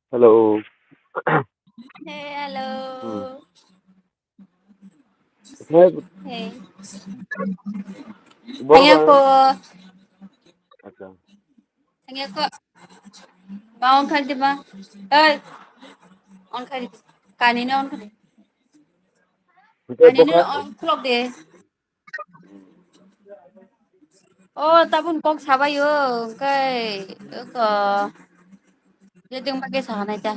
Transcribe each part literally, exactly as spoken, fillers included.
Hello. Hey, hello. Hmm. Hey. Hey. Borok Thangya ang ko. Acha. Thangya ko. Ba on khali ba. Oi. On khali. Kani na on khali. Hwnkhe Kani na bokha on khulok de. O, tabun kok sabai o, hwnkhe, eko, jedeng bagwi sahanai ta.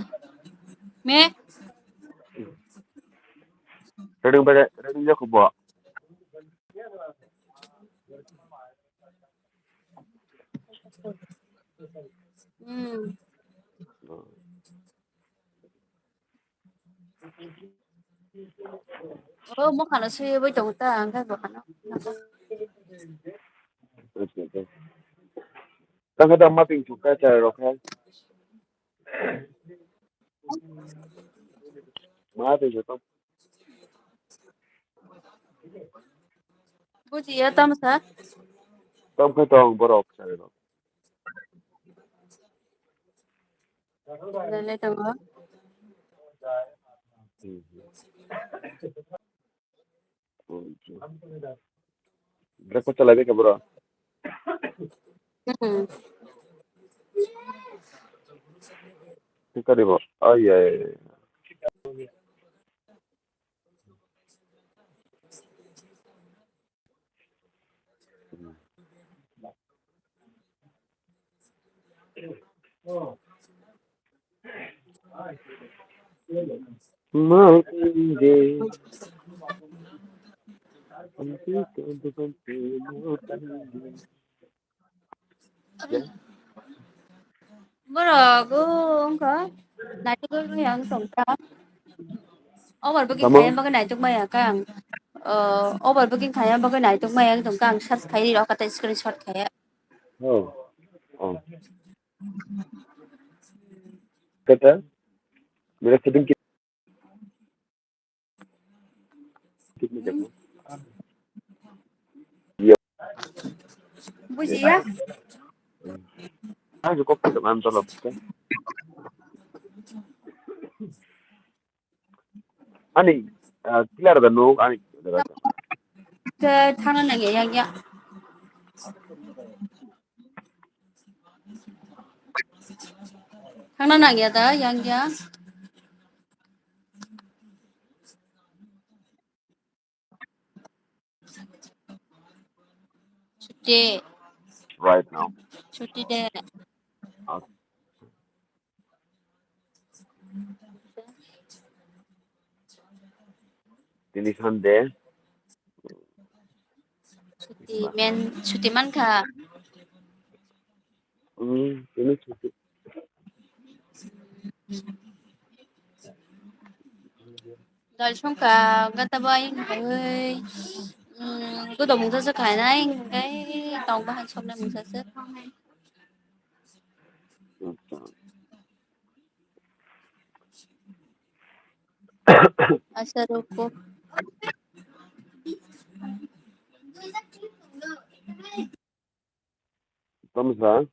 Me? Reding bagwi, reding ya kubo. Hmm. O, mokhano swiwi tongo ta, ang khe bokhano. Tang khe da ma twi chuk kha chai rok khe. Ma twi chuk tong. Bujiya tamo sa? Tamo khe tong borok chai rok. Lele tongo. Breakfast chalai kha bro. Hmm. Kari bo. Ay ay. Borok wngkha naitok wngya wng tongkha. Overbooking Tamo? Khaina bagwi naitok maya kha ang. O, overbooking khaina bagwi naitok maya wng tongkha ang search khai rw kha tei screenshot khai. Oh. Oh. Kata? Mira shooting ki Bujiya? Ang kok pwito man tolo pwito. Ani, ah, clear da nuk, ani. Ke thana nang ya, ya. Thangna nangya da, yang ya. Chuti. Right now. Chuti de. Okay. Tini Sunday. Chuti men, chuti mankha. Hmm, tini chuti. Dal songkha, gata bai, hmm, gudo mungsa se khainai, hingkai tong bahan somnai mungsa se. Asa roko. Tamsa.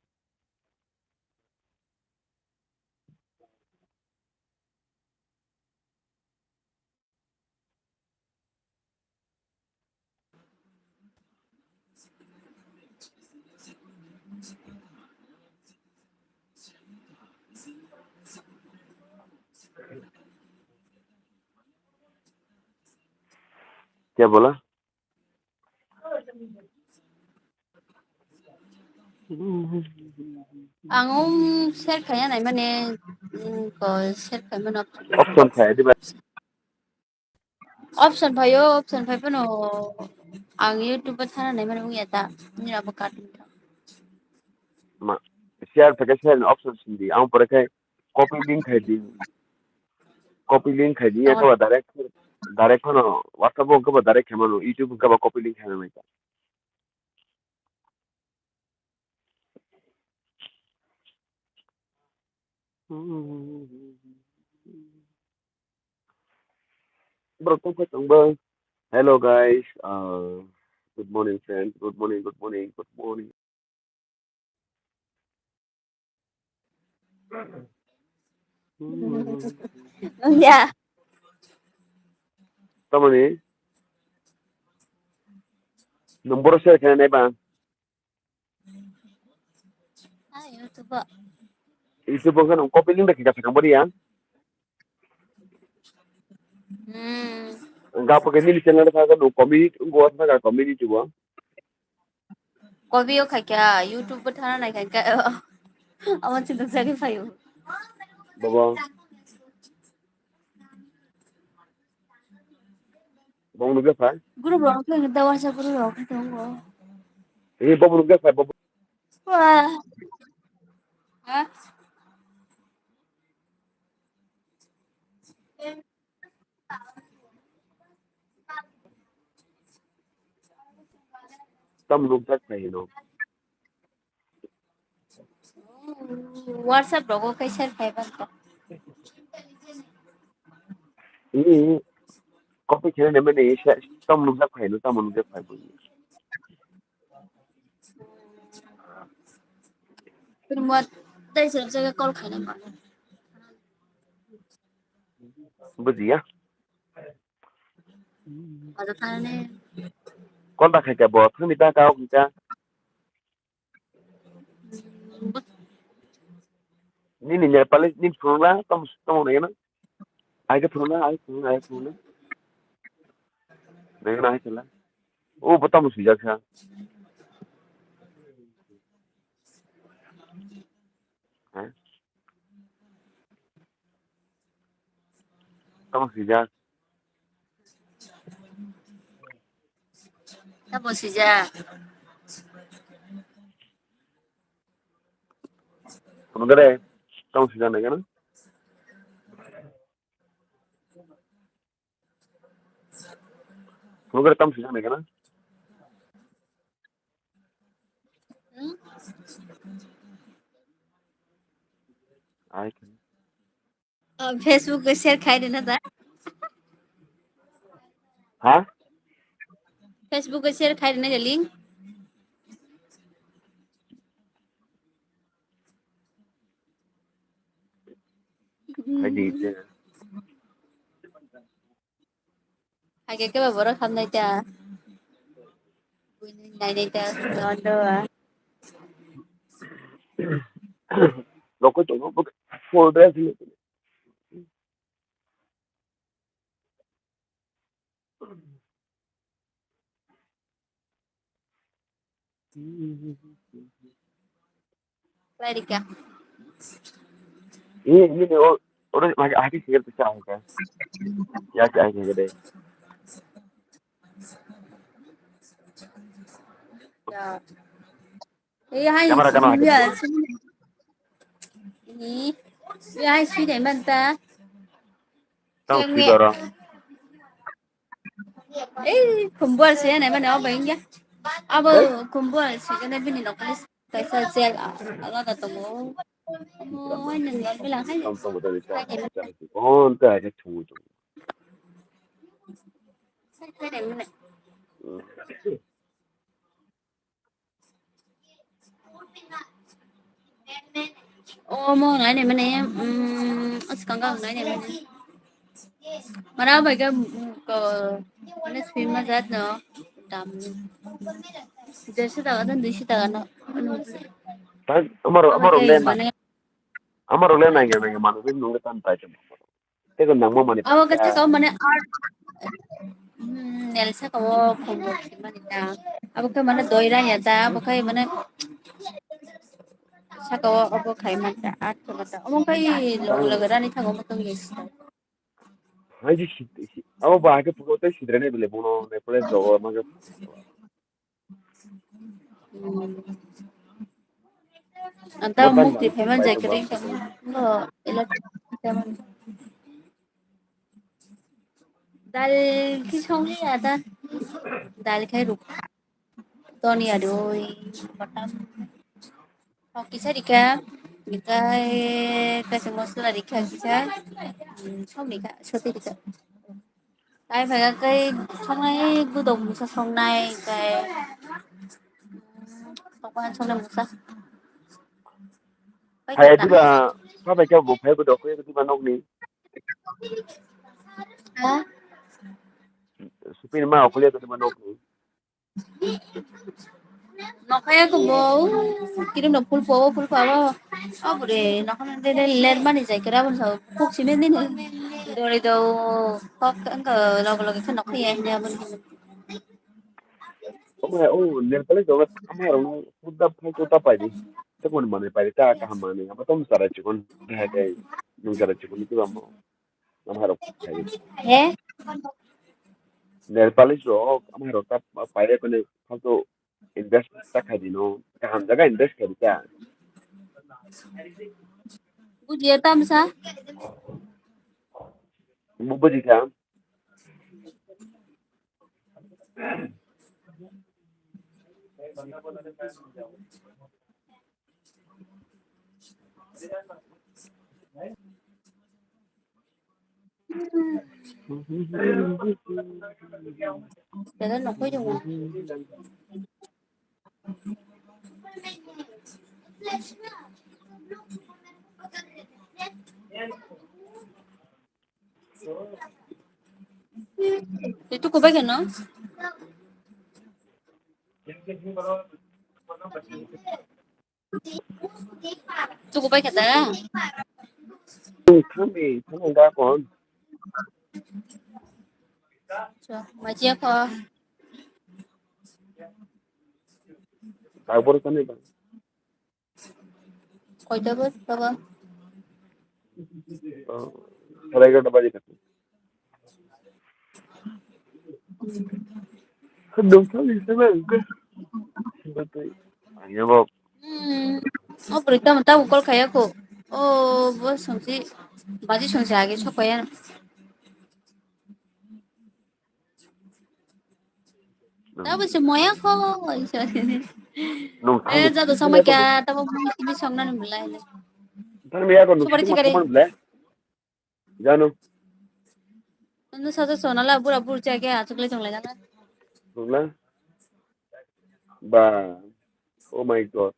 Kya bola? Ang um share khaiya nai mane, um, ko share khai mano. Option khai diba? Option phaio, option phai phano ang YouTube o thana nai mano wngya ta. Nini abo card wngkha. Ma, share phai khe share ni option sindi. Ang pore khai copy link khai di. Copy link khai di, abo eke ba direct, direct phano WhatsApp o eke ba direct khai mano, YouTube eke ba copy link khai mano. Bro, tong khe tong bang. Hello guys, uh, good morning friends, good morning, good morning, good morning. Ya. Tamani? Nwng boro share khainai ba? Ah, YouTube o. YouTube o khe nwng copy link da kisa sakang bori ya? Hmm. Wngkha khe nini channel kha khe nwng community wngkha kha community bo. Copy o khaikha YouTube bo thana nai khaikha. Amo chwng jagwi phaio. Baba. Bong nugya phai. Group rok khe da WhatsApp group rok khe tongo. Ini bong nugya phai bong. Wah. Ha? Tam nugya phai no. WhatsApp rogo khe share khai ban ta. Ini copy khe ne mene tam nugya phai no tam nugya phai bo. Pero mo dai se jaga call khai na ba. Bujiya. Ada tane. Call ta khai ka bo thani ta ka o ka. Nini Nepali nini phunukla tamo tamo nai gana. Ai khe phunukla ai phunukla ai phunukla. Nai gana ai khe la. O bo tamo swijak kha. Ha? Tamo swijak. Tamo swijak. Kono gare, tamo swijak nai gana. Phunukgwra tamo swijak nai gana. Hmm? Ai khe. Ah, Facebook o share khai rwna da? Ha? Facebook o share khai rwna da link. Hai di. Hai khe kebo borok hamnai ta. Buini nainai ta, dondo a. Rokoi tongo, full dress ni. Khlairika. Ini, ini, ini, oh, udah, lagi, lagi, sih, bisa, oke. Ya, ya, ya, deh. Ya. Eh, hai, camera, camera, sini, ya, sini. Ini, ya, hai, sini, mantap. Tang, sini, sini, doro. Ei, khumbuar se nai mane obo wngya. Abo khumbuar se gane bini nokni kaisa jail alada tongo. Omo wai nang bilang hai. Oh, ta ke thu thu. Sai khai nai mane. Omo nai nai mane, mm, o swkang ang nai nai mane. Mara bai khe, mm, ko, mane swi ma jat no, dam. Dersho taka no, duisho taka no. Amaro, amaro le na. Amaro le na, na, na, manu bin nung le tan tai. Tei nangma mani abo khe saka o mane art, hmm, nel saka o khumbu mani ta. Abo khe mane doi ranya ta, abo khe mane saka o abo khai man ta, art khe man ta. Omo khe logo logo rani thango omo tong yes ta. Hai ji si, si, abo ba khe phuto tei sidre ne bile bono ne pore jogo ma khe. Anta mukti phaima jai kwrwi tongmo, no, elo tongmo. Dal khe songli ada. Dal khai rukha. Toni adoi, batam. Kok kisa rikha, rikha, kaisa masala rikha kisa. Songni kha, soti rikha. Tai phaikha khe songnai, gudok mungsa songnai, tai, mm, sokma songnai mungsa. Hai diba, Pha bai khe bo phai bo dok khe twi ma nokni. Ha? Supini ma okhulia twi ma nokni. Nokhaya ko bo, kirim no phul po, phul po abo. O bure, nokhana de de ler mani jai kera bon sa, kuk simi ni ni. Dori do, kok ang ko log log khe nokhaya ni abo. Omo hai, o nail polish rok ama rok no pudda phai to ta pai di. Tei bo ni manwi pai di ta kaham manwi. Abo tom chara chikon hai tei nung chara chikon ni tubamo. Ama rok khai di. He? Nail polish rok ama rok ta pai di kone photo invest ta khai di no. Kaham jaga invest khai di ta. Bujiya tamsa? Bu-, buji kha. Dada nokoi tongo. Itu kubai kano? Tuku bai kata. Thangbi, thangbi da kon. So, majia ko. Kabor kani ba. Koita baj baba? Oh, sarai egarota baji kha. Nungthali sebe hwnkhe. Ani bo. Hmm. O bwrwi tamo tabuk call khaiya kho. O bo songsi baji songsi age sokpaiya. Tabo se moya kho. Nung Eh, thani jado thani sama thani kya, tabo mui sini songna ni mulai. Thani ya ko nung Supari thani thikari. Thani mulai. Jano. Nung saja sona la bura bur cha kya, achuk le chong le jana. Nung la. Ba. Oh my God.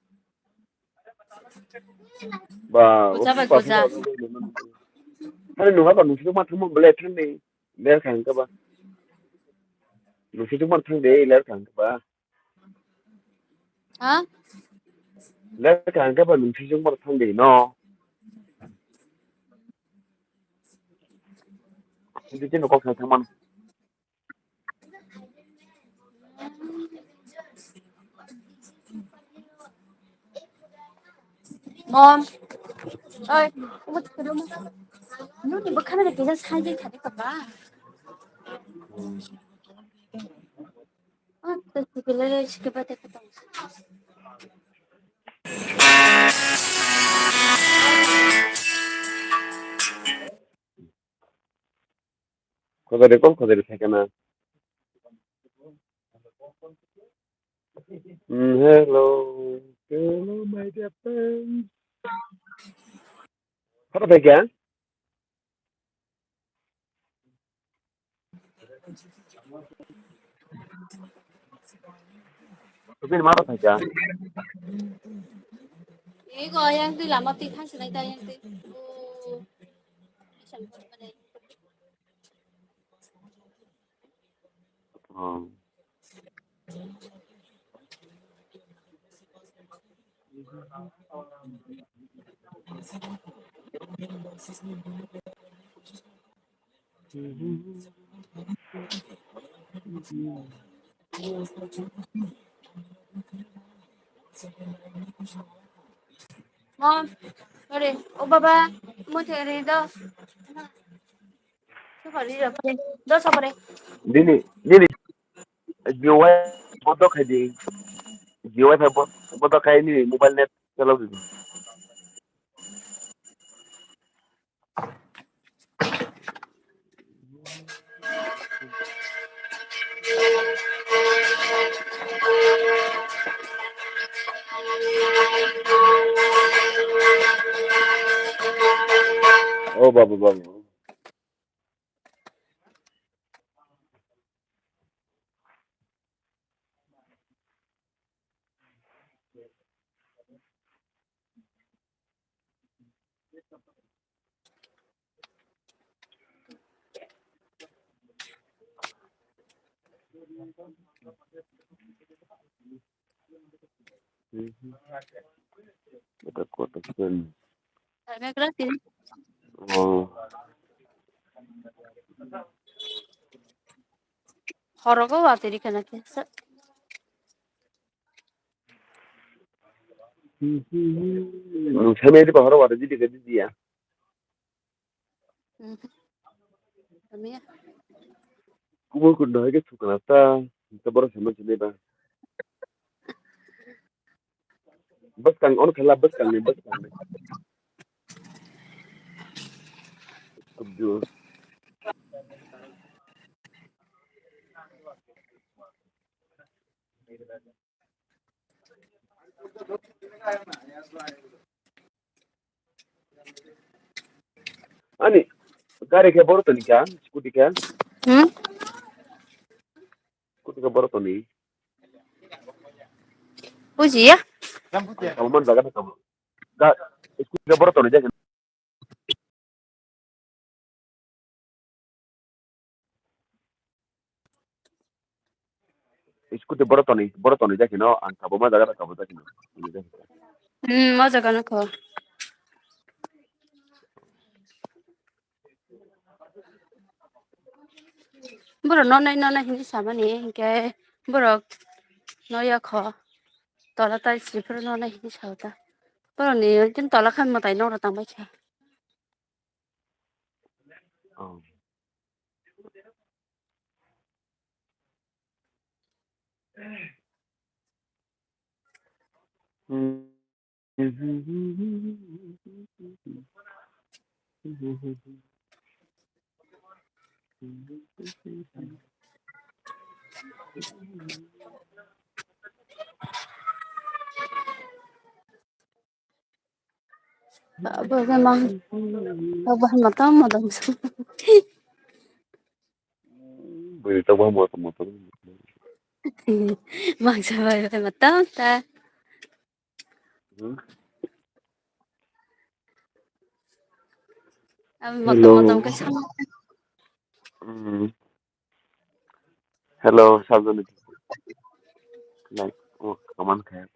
Ba. Goja bai goja. Thani nung ha ba nung sini ma thang mulai thani. Ler kha hwnkhe ba. Nungsi chukmar thang de, ler kha hwnkhe ba. Ha? Ler kha hwnkhe ba nungsi chukmar thang de no. Hindi chini kok thang man. Mom. Oi, umut kudu mo. Nuni bukhana de kisa sai de thadi kaba. Ah, to sikile sikile de kaba. Khojari call khojari thaikhe na. Mm, hello. Hello, my dear friends. Phano thaikhe? Tubin ma thaikhe? Ego yang twi lama twi thang sinai ta yang twi. Oh. Oh. Mom, sorry. O baba, mo te re do. Sorry, sorry. Do sorry. Nini, nini, Jio Wi-Fi bondo khai di. Jio Wi-Fi bo-, bondo khai ni mobile net chalo di. Oh, babu, babu. Ito ko to ken. Ano gratis? Oh. Horogo watiri kana ke. Nung samedi bahoro wata jidi gadi dia. Mhm. Kami ya. Kubur kundo hai ke sukana ta. Kita baru sama sini ba. Bwskang, ono khe la bwskang ni, bwskang ni. Kubjur. Ani, gari khe boro toni kha, scooty khe? Hmm? Scooty khe boro toni. Bujiya? Ang tamo man jaga na tamo. Ga, scooty khe boro toni jai. Scooty boro toni, boro toni jai kheno, ang kabo ma jaga kabo jai kheno. Hmm, ma jaga no kho. Borok nonai nonai hinwi samani hinkhe borok noya kho tola tai sifru nonai hinwi sao ta borokni tola khan mwtai nokra tangbaikha. Oh. Abo khe mang, abo hai motom motom. Bui tabuk motom motom. Mangsa bai bai motom ta. Hmm? Abo motom motom khe sama. Hmm. Hello, Sajani. Like, oh, kaman kaya.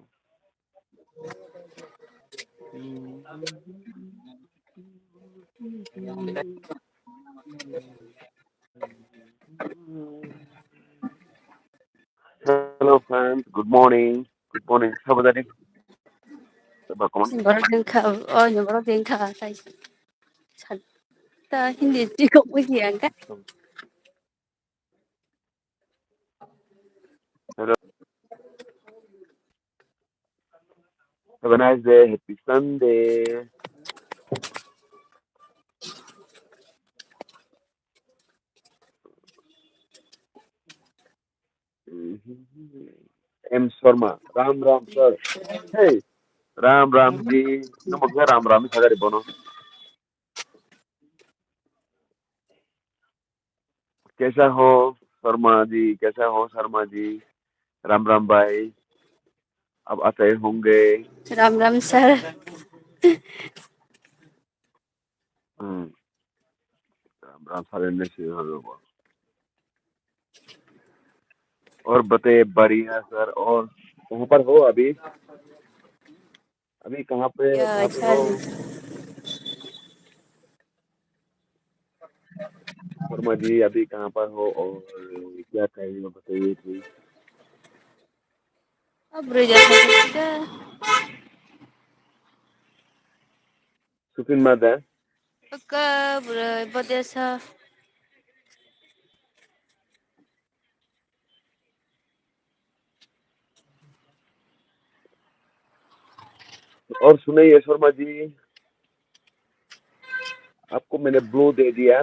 Hello, friends. Good morning. Good morning. Sabajani. Sabajani. Borok dengkha, oh, borok dengkha, tai. Sa-, ta Hindi chikok buji angka. Hello. Have a nice day. Happy Sunday. M Sharma. Ram Ram sir. Hey. Ram Ram ji. Namo khe Ram Ram sagari bono. कैसा हो शर्मा जी, कैसा हो शर्मा जी? राम राम भाई, आप आते होंगे। राम राम सर। हम्म। राम राम सर, इन्हें से हो लो। और बताइए, बढ़िया सर, और कहाँ पर हो अभी? अभी कहाँ पे, या, कहाँ पे अच्छा हो? है। शर्मा जी, अभी कहाँ पर हो और क्या कर रही हो, बताइए please. Sukin mada. Oka bro, bodesa. और सुनाइए शर्मा जी, आपको मैंने ब्लू दे दिया।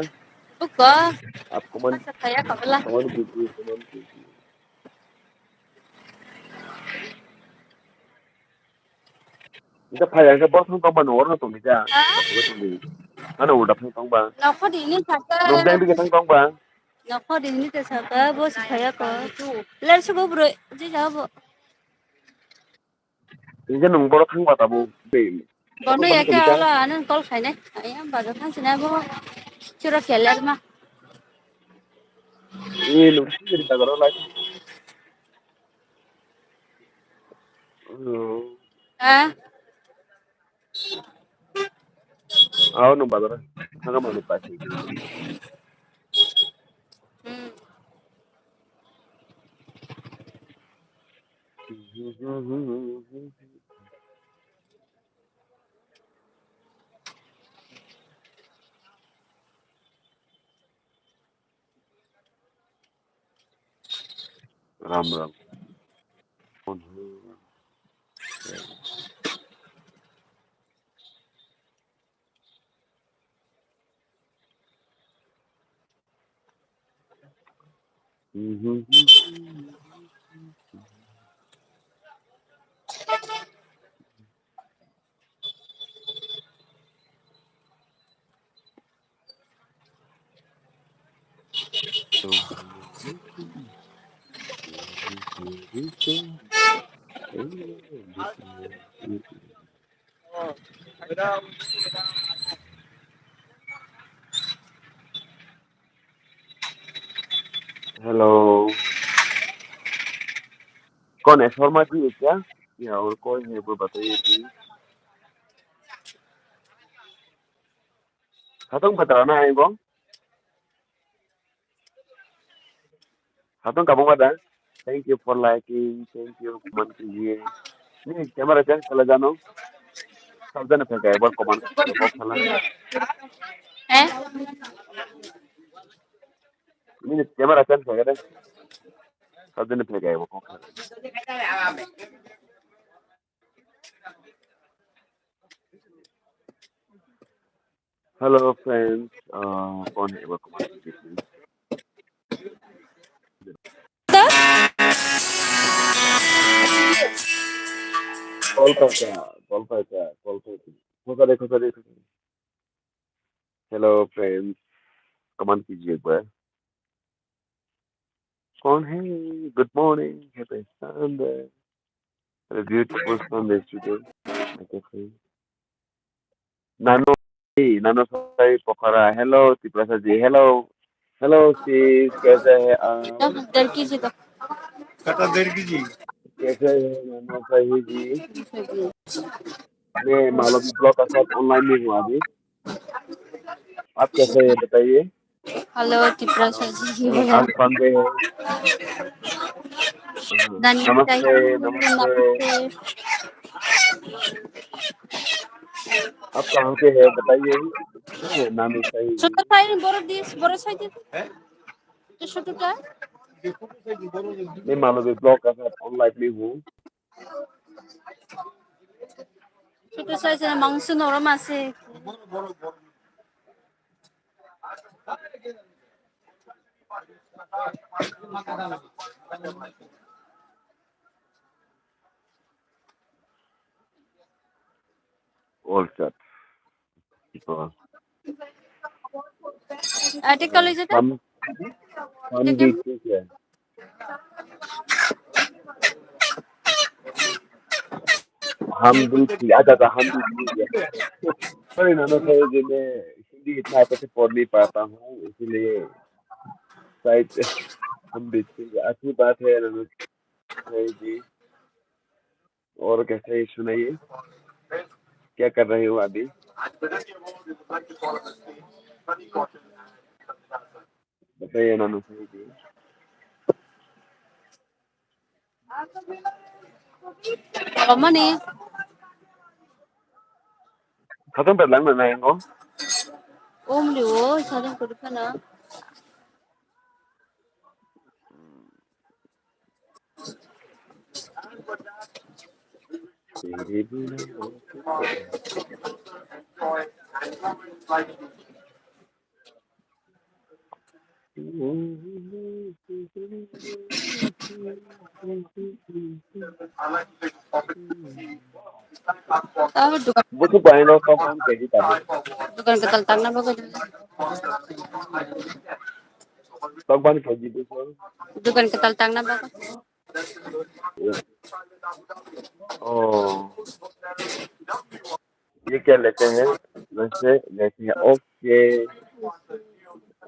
Oka. आपको मन, masa kaya kabla. Kaman kuku, kaman kuku. Ita phai ang khe bo thang tong ba, nongor no tong khe ja. Ha? Bo tong di. Ano uda thang tong ba. Nokho di ni saka. Nong dang di thang tong ba. Nokho di ni te saka, bo si khaya ko. Ler se bo bro, je ja bo. Inje nung boro thang ba tabo. Be. Bono ya ke alo ano call khainai. Ayam bazar khan sinai bo. Chura keler ma. Ini lu sini kita kalau lagi. Hmm. Ah. Aw no bazar. Hanga manu pasi. Hmm. Ram ram. Hello. कौन है? शर्मा जी है क्या? या और कोई है वो बताइए please. Hatong patra na ai bo? Hatong kabung ada. Thank you for liking. Thank you, comment kijiye. Ni camera change kala jano. Sab jane pheka ekbar comment karo kok khala. Eh? Ni camera change kala de. Sab jane pheka ekbar kok khala. Hello friends, uh, कौन है वो comment कीजिए please. Kolkata, Kolkata, Kolkata. Khosa they, Khosa they, Khosa they. Hello friends, comment कीजिए एक बार. कौन है? Good morning, happy Sunday. Have a beautiful Sunday today. Okay, friends. Nano, hey, Nano Sai Pokhara. Hello, Tiprasa ji. Hello. Hello, sis. कैसे हैं आप? दस, डेढ़ केजी का। कटा डेढ़ केजी। कैसे हैं, Nano Sai ji? मैं मालवी ब्लॉग के साथ ऑनलाइन में हूँ अभी। आप कैसे हैं, बताइए? Hello, Tiprasa ji. आज संडे है। Nani नमस्ते, Sai, नमस्ते। नमस्ते। आप कहाँ के हैं, बताइए। Nano Sai। ছোট সাইজ, বড় দিস, বড় সাইজ। তো ছোটটা? मैं मालवी ब्लॉग के साथ ऑनलाइन में हूँ। ছোট সাইজের মাংস নরম আছে। All set. हाँ। Article is it? हम, हम ठीक है। भी ठीक है। हम भी ठीक, अच्छा, अच्छा, हम भी ठीक है। Sorry, Nano Sai जी, मैं हिंदी इतना अच्छे से पढ़ नहीं पाता हूँ, इसीलिए शायद हम भी ठीक है। अच्छी बात है, Nano Sai जी। और कैसे सुनाइए, क्या कर रहे हो अभी? बताइए ना, Nano Sai जी। Mani. Khatong pet lang na nai ngo. Om liwo, sadang kudu kana. Tahu dukan, Buku paino tokban keji tadi. Dukan ketal tangna bago. Tokban keji buku. Dukan ketal tangna bago. Oh. ये क्या लेते हैं? वैसे लेते हैं। ओके।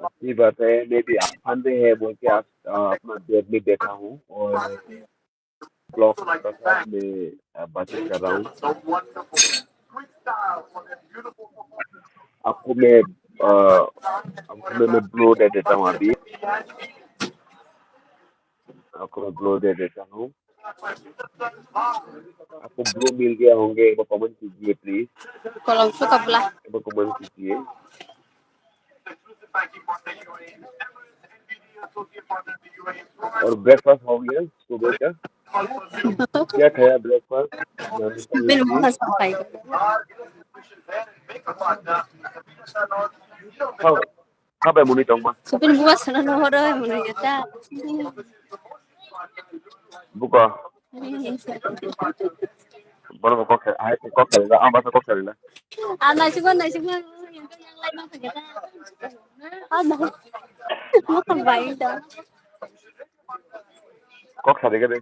अच्छी बात है। मैं भी आप फंदे है बोल के आप, अ, अपना देर में बैठा हूँ और ब्लॉग का साथ में, अ, बातचीत कर रहा हूँ। आपको मैं, अ, आपको मैं, मैं ब्रो दे देता हूँ अभी। आपको मैं ब्रो दे देता हूँ। आपको ब्रो मिल गया होंगे, एक बार कमेंट कीजिए प्लीज। Kolom suka bla. एक बार कमेंट कीजिए। और ब्रेकफास्ट हो गया सुबह का? क्या खाया breakfast? Supin bumas ang kay. How? How about money tong ma? Supin bumas na no horo muni ta. Buka. Bono kok khe, ai kok khe, ang basa kok khe. Ah, naisingma, naisingma, yang lai ma khe ta. Ah, no. Mo khe bai ta. Kok sa dege de.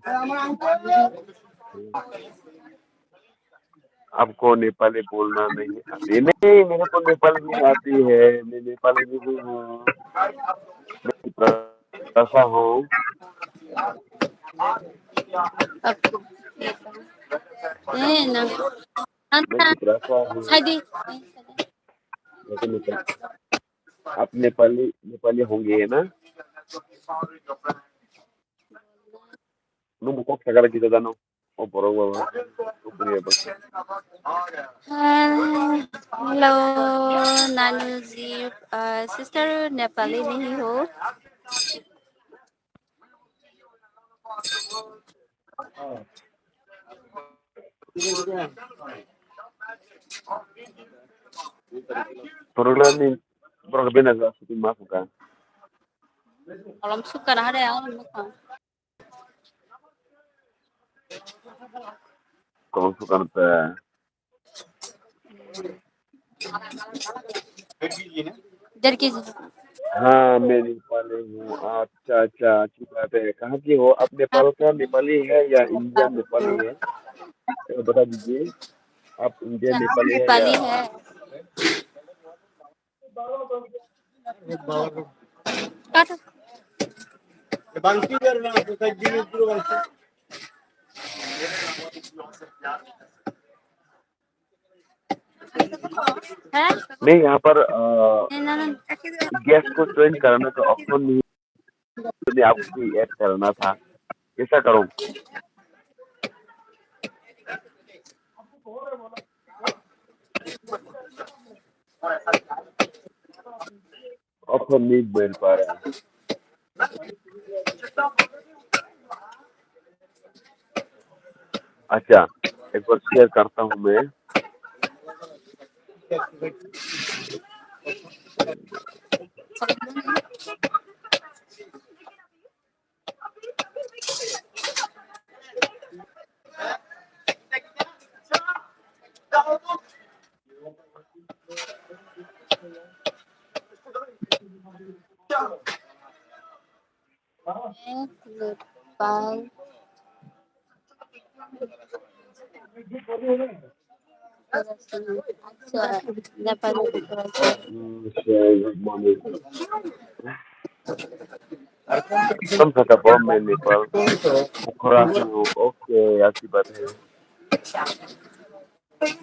आपको नेपाली बोलना नहीं आती? नहीं, मेरे को नेपाली नहीं आती है, मैं नेपाली नहीं हूँ। मैं त्रिपुरा हूँ। Eh, na. मैं त्रिपुरा हूँ। Sadi. मैं तो नेपाली। आप नेपाली, नेपाली होंगे, है ना? Nung bo kok sagala kisa jano? O borok baba. O bwrwi baba. Ah, hello, Nanuji, uh, sister Nepali nahi ho? Borok ni, borok bena ja, suti ma suka. Kolom suka na hare, ang muka. कौन सा करता है? डेढ़ केजी। हाँ, मैं नेपाली हूँ। अच्छा, अच्छा, अच्छी बात है। कहाँ की हो आप? नेपाल का नेपाली है या इंडियन नेपाली है? तो बता दीजिए, आप इंडियन नेपाली है या नेपाली है। नहीं, यहाँ पर, अ, गैस को चेंज कराने का ऑप्शन नहीं, तो मैं आपको ऐड करना था, कैसा करूँ? ऑप्शन नहीं मिल पा रहा है। अच्छा, एक बार शेयर करता हूँ मैं। Nepal. Acha, Nepal. कौन सा था बॉम्बे, नेपाल? पोखरा से हो, ओके, अच्छी बात है।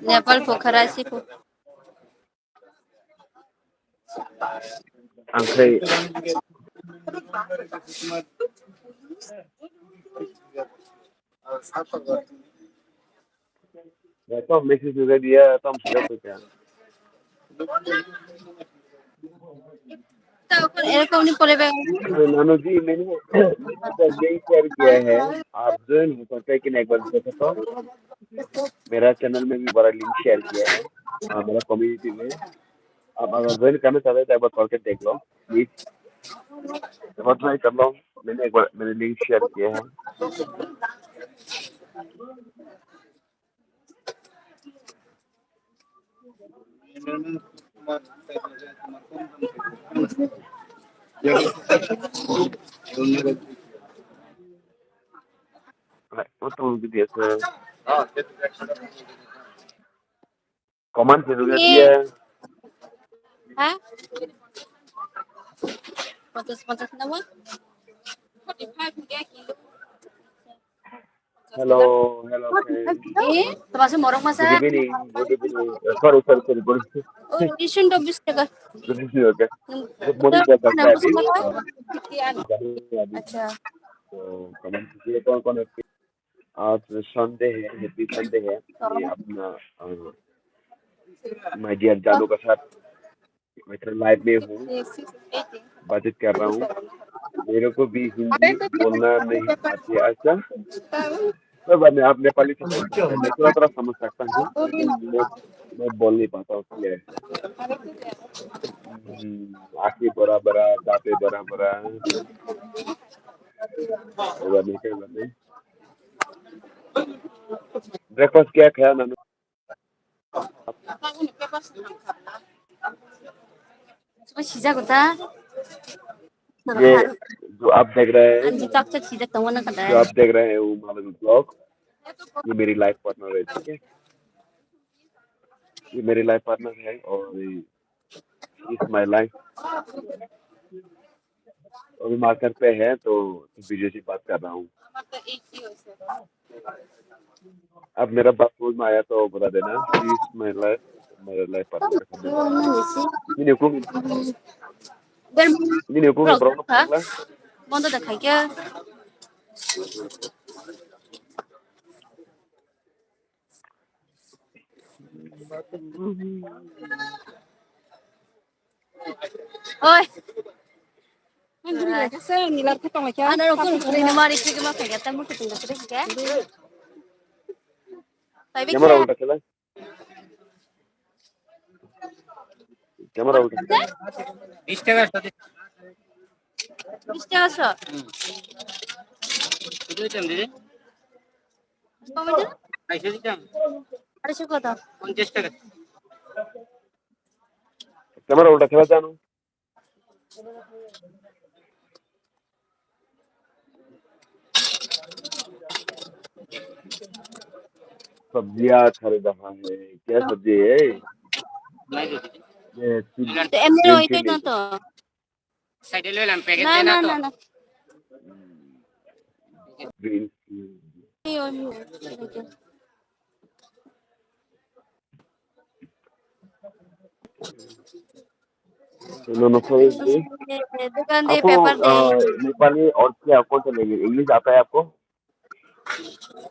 Nepal Pokhara si po. Ang kay Tom message udah dia, Tom sudah baca. এরকম নি পরে ব্যাগ। नानू जी, मैंने लिंक शेयर किया है, आप ज्वाइन हो सकते हैं कि नहीं, एक बार देखो तो। मेरा चैनल में भी बड़ा लिंक शेयर किया है, हाँ, मेरा कम्युनिटी में। आप अगर ज्वाइन करना चाहते हैं तो एक बार करके देख लो प्लीज, एक बार ट्राई कर लो। मैंने एक बार, मैंने लिंक शेयर किया है। Comment se rugi ye. Ha? Pancas, pancas nama? Forty five rupiah kilo. Hello, hello, friend. Eh, termasuk morong masa? Good evening, good evening. Uh, sorry, sorry, sorry, good evening. Oh, isun do bis taka. Good evening, okay. Good morning, Doctor Abhi. Acha. तो कमेंट कीजिए कौन कौन है। आज संडे है, happy Sunday है। ये अपना, अ, माय डियर जानू का साथ मैं तो लाइव में हूँ, बातचीत कर रहा हूँ। मेरे को भी हिंदी बोलना नहीं आती है। अच्छा, कोई बात नहीं, आप नेपाली समझ सकते हैं, मैं थोड़ा थोड़ा समझ सकता हूँ। मैं, मैं बोल नहीं पाता हूँ, इसलिए। हम्म, आँखें बड़ा बड़ा, दांतें बड़ा बड़ा। कोई बात नहीं, कोई बात नहीं। ब्रेकफास्ट क्या खाया मैंने? Suka sijak ta. ये जो आप देख रहे हैं, Anji tak tak sijak tong wana kada. जो आप देख रहे हैं वो मालवी ब्लॉग, ये मेरी लाइफ पार्टनर है, ठीक है? ये मेरी लाइफ पार्टनर है और ये इट्स माय लाइफ। अभी मार्केट पे है तो वीडियो से बात कर रहा हूँ। अब मेरा बात समझ में आया तो बता देना। प्लीज माय लाइफ, मेरा life partner. Ini hukum, ini hukum, bro. Bondo da khaikya. Oi. Ano rokon kuri ni mari kiki ma kaya tamu kitin da kuri kike. Camera on rakhe lai. Camera on rakhe. Bish taka sho. Bish taka sho. Hmm. Koi ditam didi? Koi ditam? Arsho koto? Ponchash taka. Camera on rakhe lai jano. सब्जियां खरीद रहा है। क्या सब्जी है? ये तो एमने green chili। Side e loi lam packet na, de na, na, to. Na, na. Green chili. Ei, oi, oi. No, no, sorry, sorry। दुकान दे, आपको, पेपर दे। अ, नेपाली और क्या, कौन सा लैंग्वेज, इंग्लिश आता है आपको?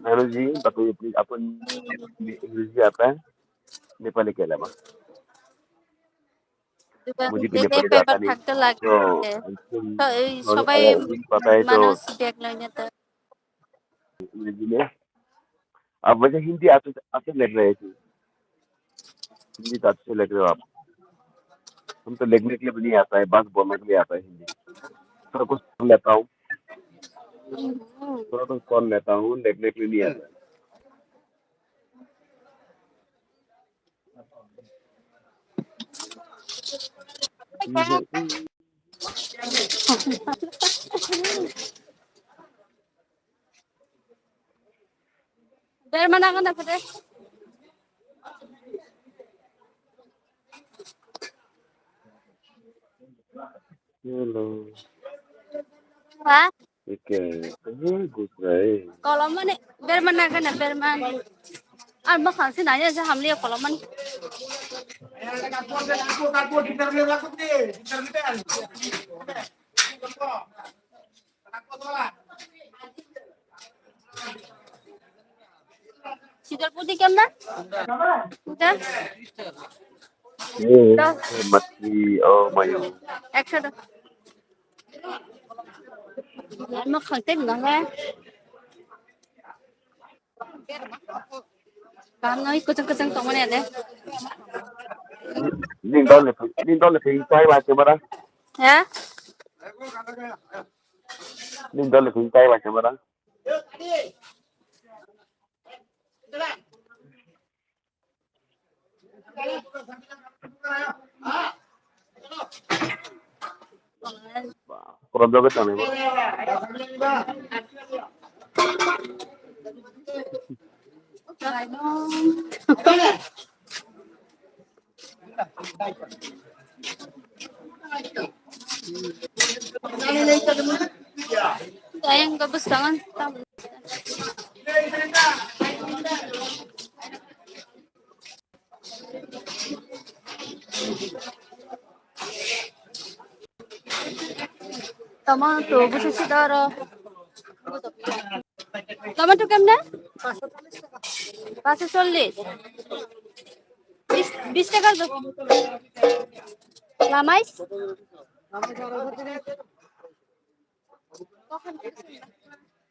मैडम जी, बताइए प्लीज, आपको इंग्लिश भी आता है? नेपाली के अलावा। मुझे भी नेपाली आता नहीं। तो, तो, ए, सॉरी, सबाई अगर इंग्लिश पता है तो मानो सिबियाक लाइने तो। हिंदी में। आप वैसे हिंदी अच्छे से, अच्छे लिख रहे थे। हिंदी तो अच्छे से लिख रहे हो आप। हम तो लिखने के लिए भी नहीं आता है, बस बोलने के लिए आता है हिंदी। थोड़ा कुछ पढ़ लेता हूँ। हम्म। थोड़ा कुछ पढ़ लेता हूँ, लिखने के लिए नहीं आता है। Berma naga na pade. Hello। Ha? Ike, eh, gusra, eh. Kolom mani, berma naga na berma ni. Ar ma khang si nanya sa hamli kolom mani. Sitor pudi kemna? Udah? Ini, eh, mati, oh, mayu. Action. Ano khangte nang eh. Kam noi kuchung kuchung tongmani ade. Ning dol ni, ning dol ni, ning tai ba camera. Ya? Ning dol ni, ning tai ba camera. Korom joget tangwi bo. Dayang ka bwskango. Tomato bwswk si doro. Tomato kemne? Paanch sho chollish. Bis, bis taka do. Lamai?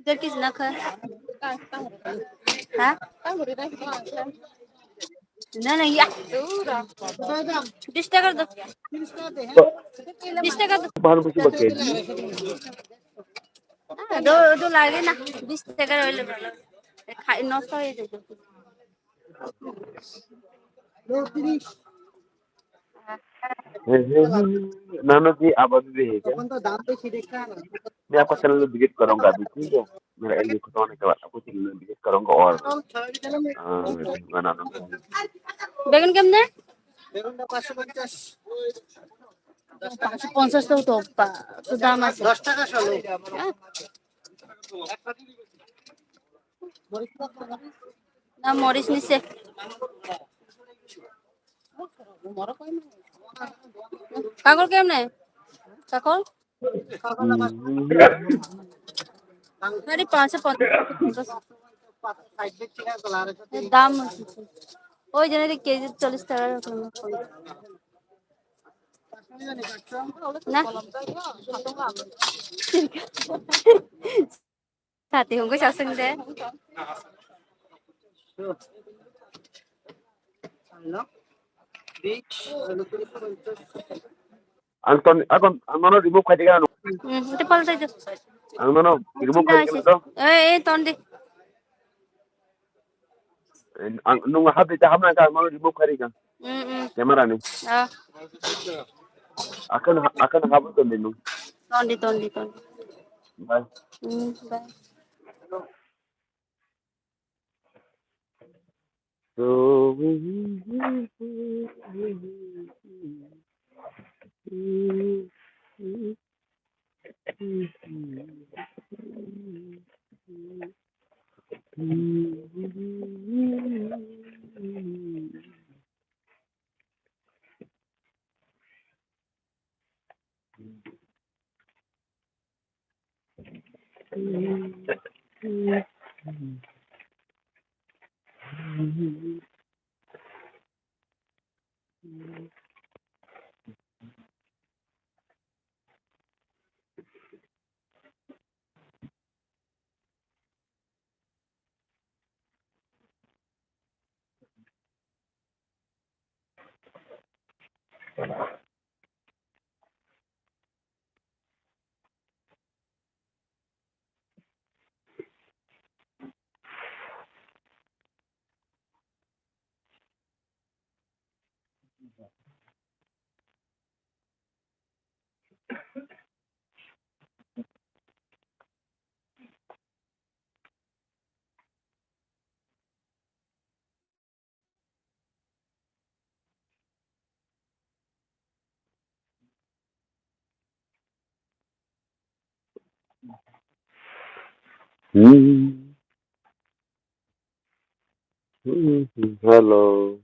Dear kis na kha. Ha? Na, na, ya. Bis taka do. Bis taka do. Bhanu kuchi bakhe. Ah, do, do lage na. Bis taka hoile bhalo. Khai nosto hoye jebo. Nano ji abadi de hai kya? Main aapka channel visit karunga abhi, theek hai? Mera ek dui khutba hone ke baad aapka channel visit karunga aur, ah, banana. Begun kemne? Begun da panchsho ponchas. Panchsho ponchas to, to pa, to dam ase. Dos taka solo. Ah. Na moris nise. Kakol kemne? Kakol? Nari panchsho ponchas. Dam oi jene de keji chollish taka. Na. Sati hongkhe sasung de. Ang ton, ang ton, ang mano remove khai diga ano. Hmm, ito pala tayo. Ang mano remove khai diga to. Eh, eh, ton de. Ang nung hap de hap na ka mano remove khai diga. Hmm, hmm. Camera ni. Ah. Akan, akan hap to ni nung. Ton de, ton de, ton. Bye. Hmm, bye. Hmm. Hmm, hello.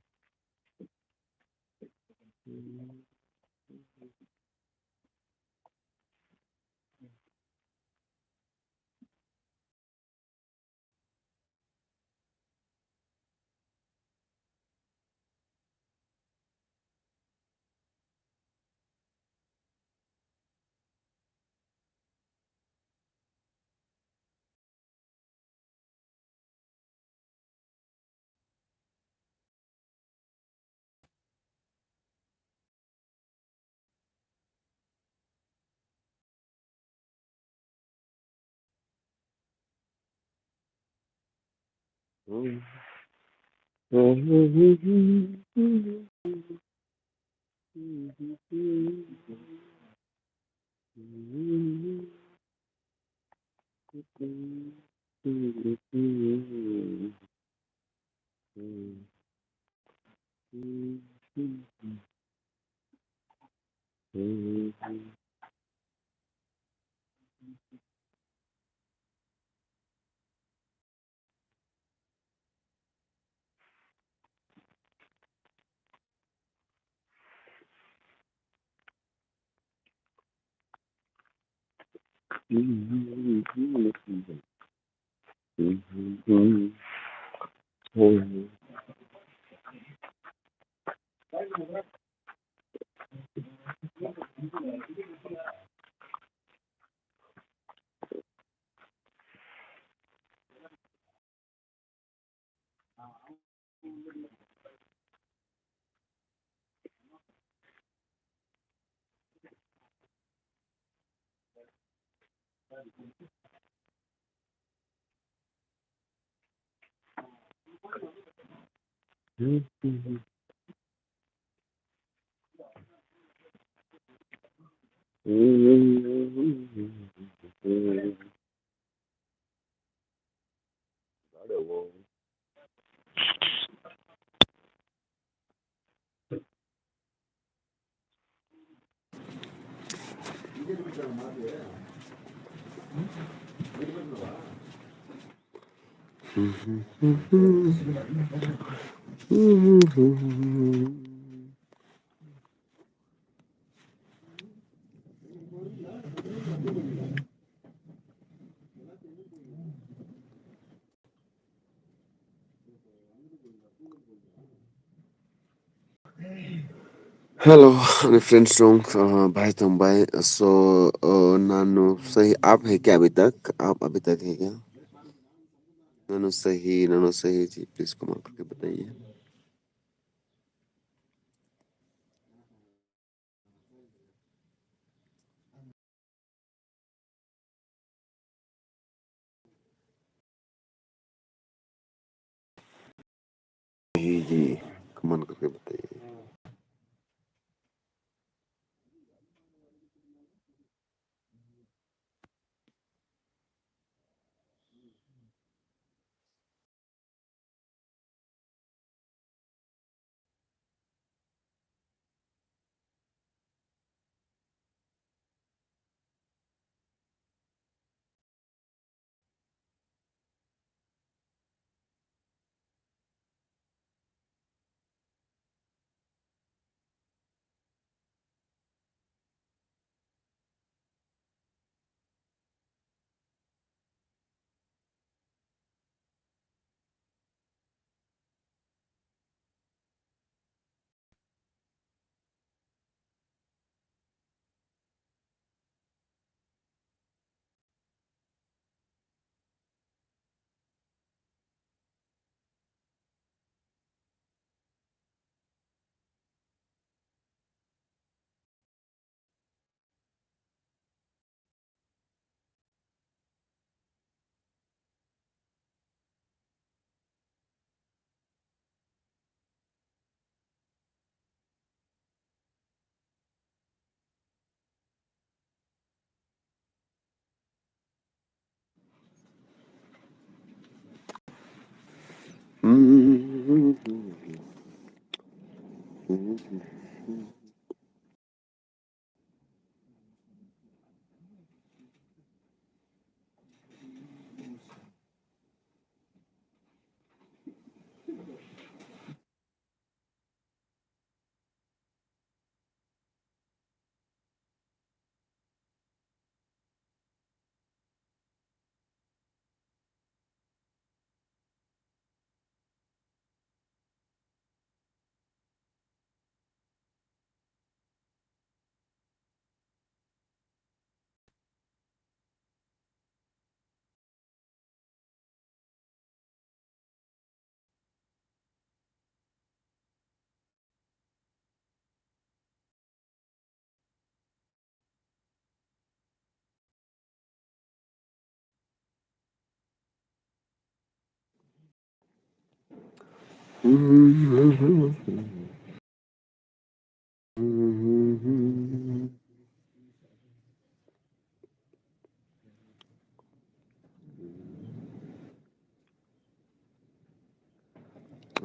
Hello, ani friends rong, uh, bai tong bai. So, uh, nanu sahi aap hai kya abhi tak? Aap abhi tak hai kya? Nanu sahi, nanu sahi ji, please comment karke bataiye. Hi ji, comment karke bataiye.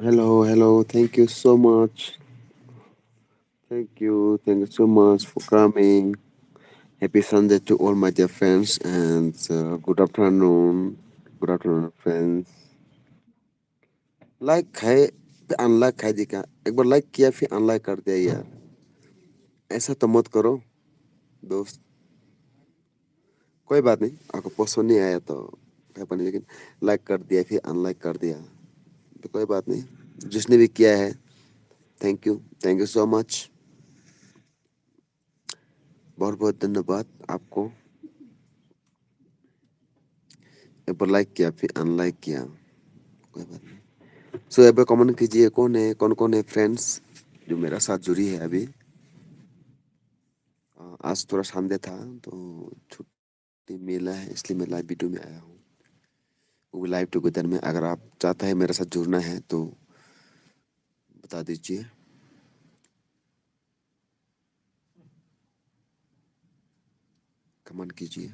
Hello, hello. Thank you so much. Thank you. Thank you so much for coming. Happy Sunday to all my dear friends and, uh, good afternoon. Good afternoon, friends. Like khai, unlike khai dikha. Ek bar like kiya, phir unlike kar diya yaar. Aisa to mat karo, dost. कोई बात नहीं, आपको पसंद नहीं आया तो क्या पढ़ने, लेकिन like कर दिया, फिर unlike कर दिया, तो कोई बात नहीं, जिसने भी किया है, thank you, thank you so much, बहुत बहुत धन्यवाद आपको। एक बार like किया, फिर unlike किया, कोई बात नहीं। So, एक बार comment कीजिए, कौन है, कौन कौन है friends जो मेरा साथ जुड़ी है अभी। अ, आज थोड़ा Sunday था, तो छुट्टी मिला है, इसलिए मैं live video में आया हूँ। वो भी live together में। अगर आप चाहते हैं मेरे साथ जुड़ना है, तो बता दीजिए, comment कीजिए।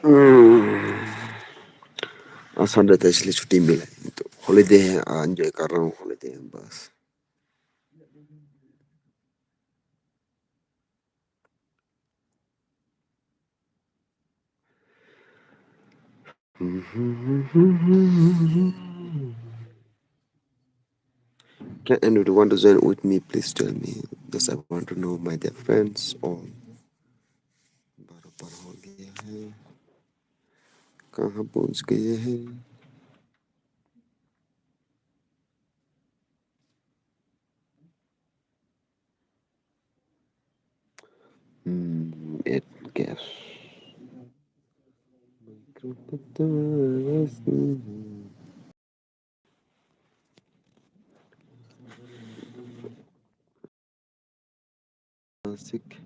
हम्म। आज Sunday था, इसलिए छुट्टी मिला है, तो holiday है, enjoy कर रहा हूँ holiday है, बस। Can anybody want to join with me? Please tell me. Just I want to know, my dear friends, all. बारह पर हो गया है, कहाँ पहुँच गए हैं? Hmm, it guess. Asik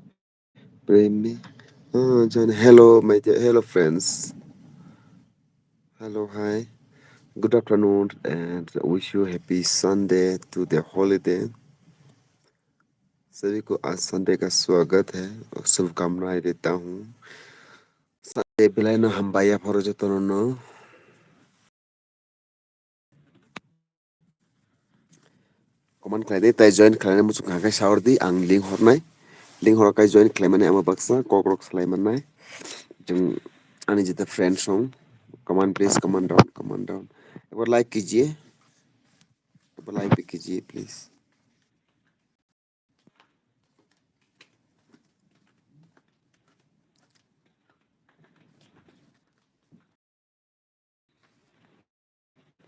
Premi. Ah, John. Hello, my dear, hello, friends. Hello, hi. Good afternoon and wish you happy Sunday to the holiday. सभी को आज Sunday का स्वागत है और शुभकामनाएं देता हूँ। Sunday belai no hambai ya phoro jotono no. Comment khlai di, tai join khlainai muchung kha khe saur di, ang link hornai. Link hor kai join khlaimani amo baksa kokrok salai mannai. Jeng ani jeta friend song, comment please, comment down, comment down. Ek bar like kijiye. Ek bar like bhi kijiye, please.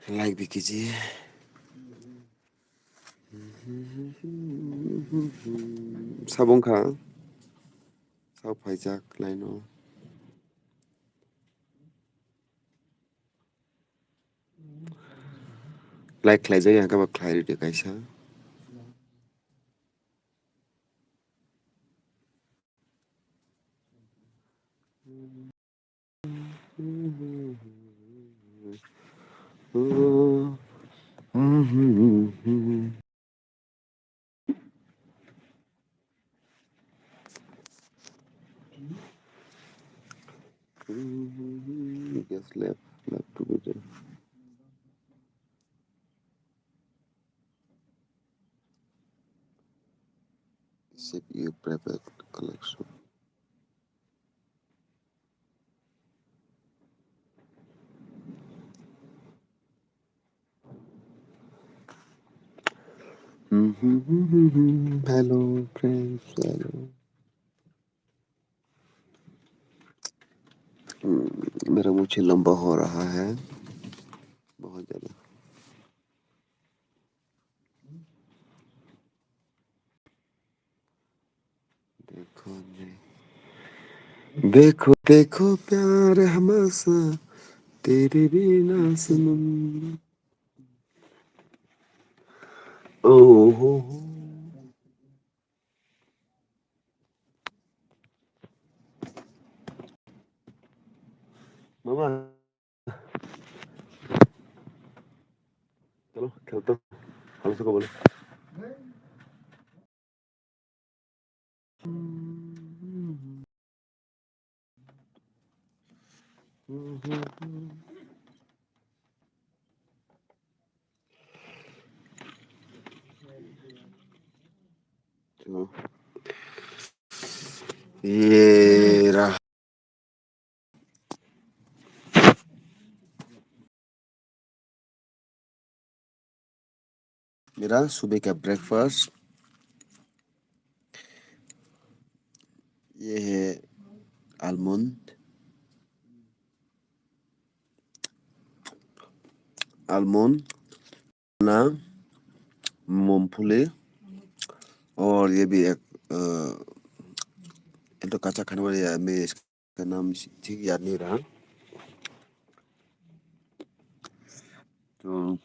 Like bhi kijiye. Sabong kha. Sab phaijak laino. Like khlaijak ya, kaba khlai rwdi kaisa. Yes, left, left together. Save your private collection. Hello, friends, hello. हम्म, मेरा मुंह लंबा हो रहा है बहुत ज्यादा। देखो जी, देखो, देखो प्यार हमारा तेरे बिना सनम। ओ हो हो। Mama. Chalo, khelto. Bhalo thako bole. ये रहा। मेरा सुबह का ब्रेकफास्ट ये है आलमंड, आलमंड ना, मूंगफली और ये भी एक, अ, ये तो कच्चा खाने वाला है, मैं इसका नाम ठीक याद नहीं रहा। तो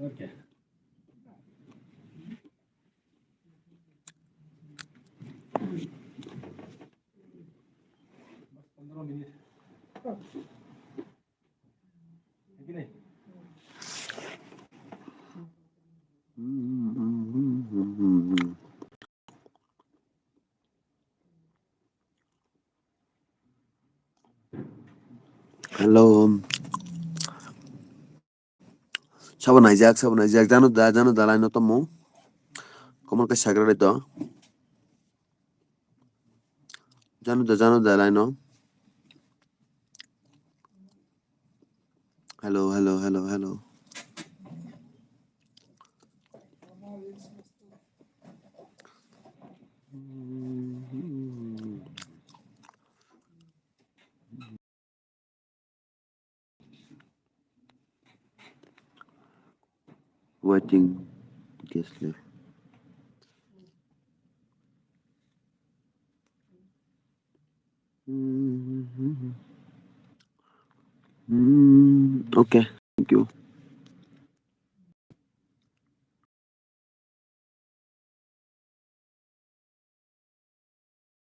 Okay. Hello. Sabo naijak, sabo naijak. Jano da, jano da line no tomo. Komor kai sagra to. Jano da, jano da line no. Hello, hello, hello, hello. Waiting guest left. Mm, okay, thank you.